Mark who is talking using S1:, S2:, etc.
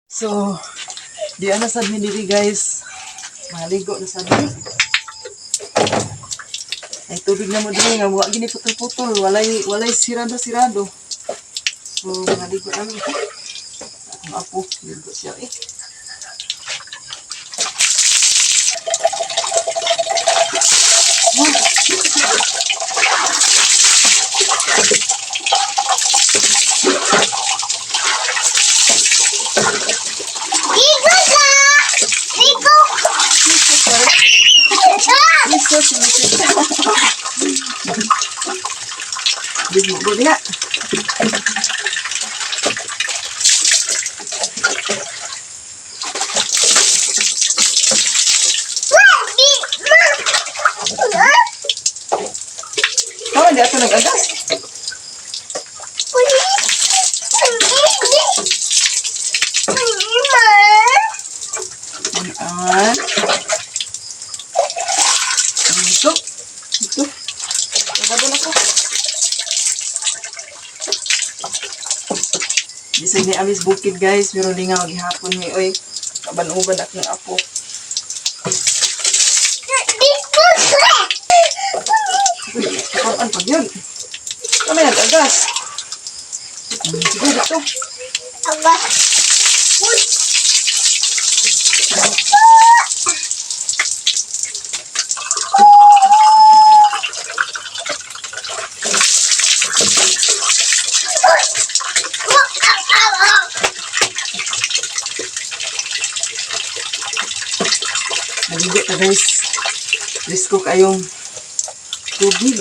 S1: So, di ana sad mi diri, guys. Maligo na sad mi. Ay tubig na mo diri nga wa gini putol-putol, walay sirado-sirado. So, maligo na mi. Akong apo, ligo siya eh.
S2: Ligo ka! Ligo! Ah!
S1: Jesus, Jesus. Ligo ko diha.
S2: Di, ma! Ah!
S1: Tama di ato nag-agas.
S2: Ma!
S1: An. Ito. Ito. Tagabon ako. Bisag ni Amis bukid, guys, pero lingaw gihapon mi oy. Kaban-uban akong apo. Uy, kapan pag yun. Kami nag-agas. Sige, dito.
S2: Aba. Uy.
S1: Naligo ta, guys. Risko kayong tubig.